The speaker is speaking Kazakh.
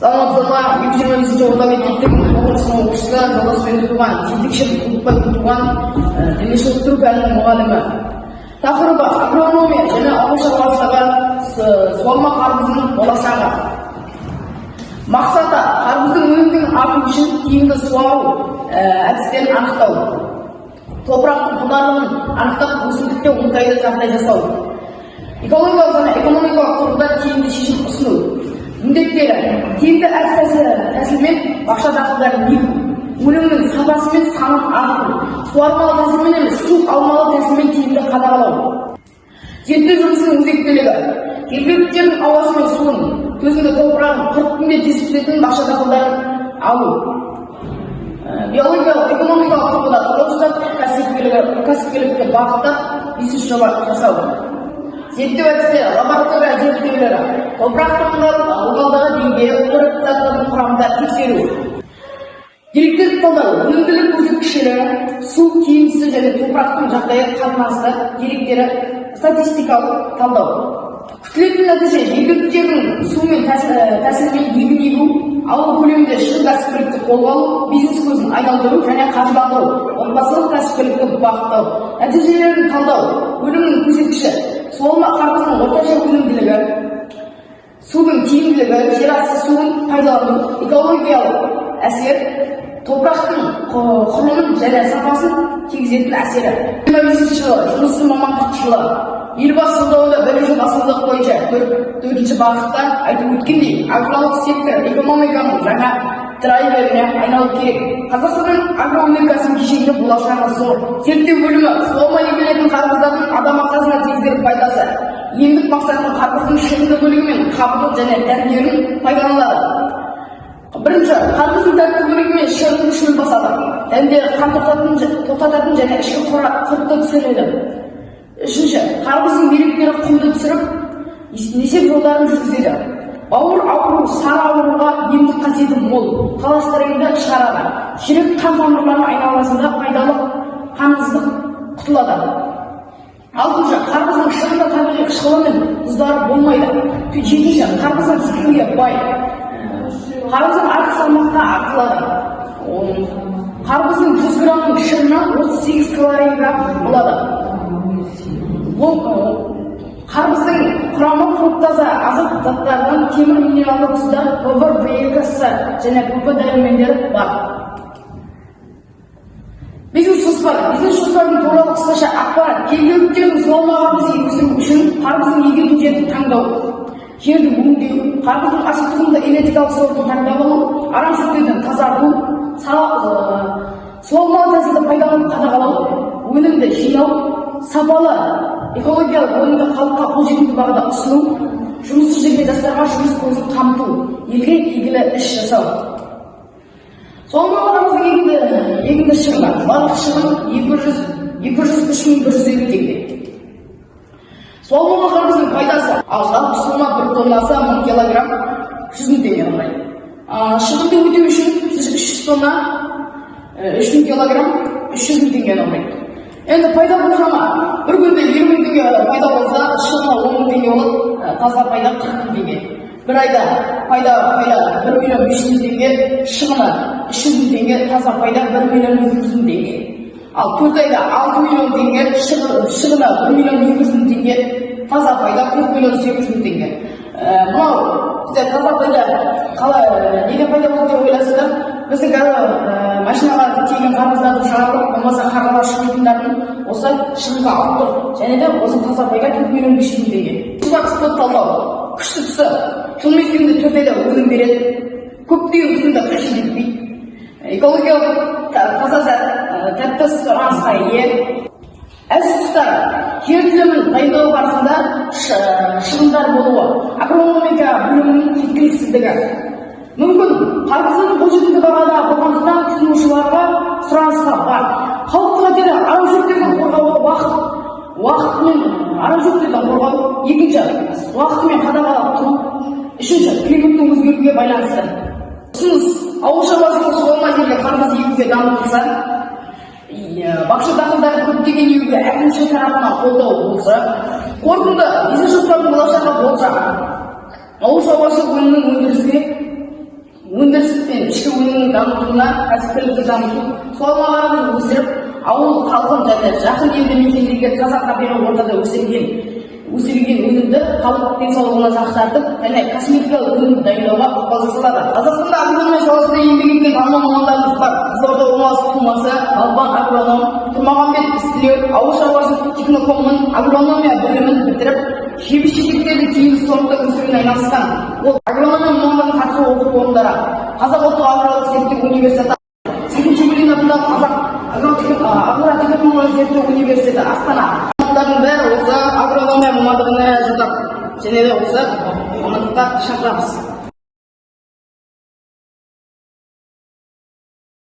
Саламатсыздар ма? 225 орта мектептің тоғызыншы сынып оқушысы Жолдасбек Туған, жетекші Құлықбай Туған, дене шынықтыру пәнінің мұғалімі. Тақырыбы: агрономия және ауыл шаруашылығы, суалма қарбызының болашағы. Мақсаты: қарбыздың өнімділігін арту үшін тиімді суару әдістерін анықтау, топырақтың құнарлығын анықтап, өсімдікке оңтайлы жағдай жасау, экологиялық және экономикалық тұрғыда тиімді шешім ұсыну. Міндеттері: тиімді әдіс тәсілмен бақша дақылдарын егу, өнімнің сапасы мен санын арттыру, суармалы тәсілмен емес, су алмалы тәсілмен тиімді қадағалау. Зерттеу жұмысының өзектілігі: жергілікті жердің ауасы мен суын төзімді, топырағын 40 күнде тез пісетін бақша дақылдарын алу. Биологиялық, экономикалық тұрғыда талдау жасап, кәсіпкерлікті бағыттап, бизнес жоба жасау. Зерттеу әдістері: лаборатория зерттеулері, топырақтың ылғалдығы деңгейі, қоректі заттардың құрамында тексеру, деректерді талдау, өнімділік көрсеткіштері, су тиімдісі және топырақтың жағдайы қатынасты деректері, статистикалық талдау. Күтілетін нәтиже: жергілікті жердің сумен тәсілмен егін егу, ауыл көлемінде шағын кәсіпкерлікті қолға алу, бизнес көзін айналдыру және қаржыландыру, отбасылық кәсіпкерлікті бағыттау. Нәтижелерін талдау: өнімнің көрсеткіші, суалма қарбыздың орташа өнімділігі, судың тиімділігі, жер асты суын пайдалану, экологиялық әсер, топырақтың құрылымын және сапасын тигізетін әсері. 25 жылы жұмысшы мамандық жылы. Елбасы Жолдауында бірінші басымдық бойынша төртінші бағытта айтып өткендей, аграрлық сектор экономиканың жаңа драйверіне айналу керек. Қазақстанның агроөнеркәсіп кешенінің болашағы зор. Зерттеу бөлімі: суалма егілетін қарбыздардың адам ағзасына тигізер пайдасы. Емдік мақсатында қарбыздың шырынды бөлігі мен қабығын және дәндерін пайдаланылады. Бірінші, қарбыздың тәтті бөлігі мен шырынын шөл басады. Дәндері қан тоқтататын және ішкі құртты түсіреді. Үшінші, қарбыздың бүйректері құмды түсіріп, несеп жолдарын жүргізеді. Бауыр ауру, сары ауруға емдік қасиеті мол, холестеринді шығарады. Жүрек қан тамырларының айналасында пайдалы қанқыздық құтылады. Алтыншы, қарбыздың шырынында табиғи қышқылы мен тұздары болмайды. Жетінші, қарбыздың цинкке бай. Қарбыздың артық салмаққа артылады. Қарбыздың 100 граммның шырыны 38 калорийға болады. Ол қарбыздың құрамы фруктоза, азот заттарынан, темір, минералды тұздар, В1, В2, С және ПП дәрумендері бар. Бизнес жоспар. Бизнес жоспардың туралы қысқаша ақпарат: жергілікті суалма қарбыз өсіру үшін қарбыздың егетін жерді таңдау, жерді өңдеу, қарбыздың асыл тұқымды генетикалық сортын таңдап алу, арам шөптерден тазарту, суалмалы тәсілді пайдаланып қадағалау, өнімді жинау, сапалы экологиялық өнімді халыққа қолжетімді бағада ұсыну, жұмыссыз жүрген жастарға жұмыс көзін қамту, елге игілі іс жасау. Суалмалы қарбыздың егінді шығыны, барлық шығын 203 150 теңге. Суалмалы қарбыздың пайдасы: ал жалпы сома 1 тоннасы 1000 килограмм 100 000 теңге құрайды. Шығынды өтеу үшін 300 тонна, 3000 килограмм 300 000 теңгені құрайды. Енді пайда болжамы: бір күнде 50 000 теңге пайда болса, шығыны 10 000 теңге болады, таза пайда 40 000 теңге. Бір айда пайда 1 500 000 теңге, шығыны 300 000 теңге, таза пайда 1 200 000 теңге. Ал 4 айда 6 миллион теңге, шығыны 1 200 000 теңге, таза пайда 4 800 000 теңге. Мынау бізде таза пайда қалай, неден пайда болды деп ойлайсыздар? Біздің қазір машинаға тиеген қарбыздарды шығарып, болмаса қағазға шығатындардың осы шығынға алып тұр және де осы таза пайда 4 500 000 теңге. Сұхбат талдау: күшті тұсы, жыл мезгілінде 4 айда өнім береді, көптеген күтімді қажет етпейді, экологиялық таза зат, тәтті, сұранысқа ие. Әлсіз тұстары: жер телімін дайындау барысында шығындар болуы, агрономика бөлімінің жеткіліксіздігі мүмкін. Қарбыздың қолжетімді бағада болғандықтан, тұтынушыларға сұранысқа бар. Қауіпті қатері: арам шөптерден қорғауға уақытымен, арам шөптерден қорғау, екінші, уақытымен қадағалап тұру, үшінші, климаттың өзгеруге байланысты. Ұсыныс: ауыл шаруашылығы суалма жерге қарбыз егуге дамытылса, бақша дақылдарын көптеген егуге әкімшілік тарапынан қолдау болса. Қорытынды: бизнес жоспардың болашағы болжам: ауыл шаруашылық өнімінің өндірісіне Өндіріс пен ішкі өнімнің дамытуына, кәсіпкерлікті дамыту, суармаларды өсіріп, ауыл халқын және жақын елді мекендерге таза табиғи ортада өсірілген өнімді халық денсаулығына жақсартып және косметикалық өнімді дайындауға ықпал жасалады. Қазақстанда агрономия саласында еңбек еткен танымал мамандарымыз бар. Қызылорда облысы тумасы, балбан агроном Тұрмағамбет Ізтілеу ауыл шаруашылық техникумының агрономия бөлімін бітіріп, жеміс жидектерді тиімді сортта өсірумен айналысқан. Ол агрономия мамандығын қатысу оқу орындары: Қазақ ұлттық аграрлық зерттеу университеті, Сәкен Сейфуллин атындағы Қазақ агротехнологиялық зерттеу университеті, Астана. Мамандардың бәрі осы агрономия мамандығына жатады және де осы мамандыққа шақырамыз.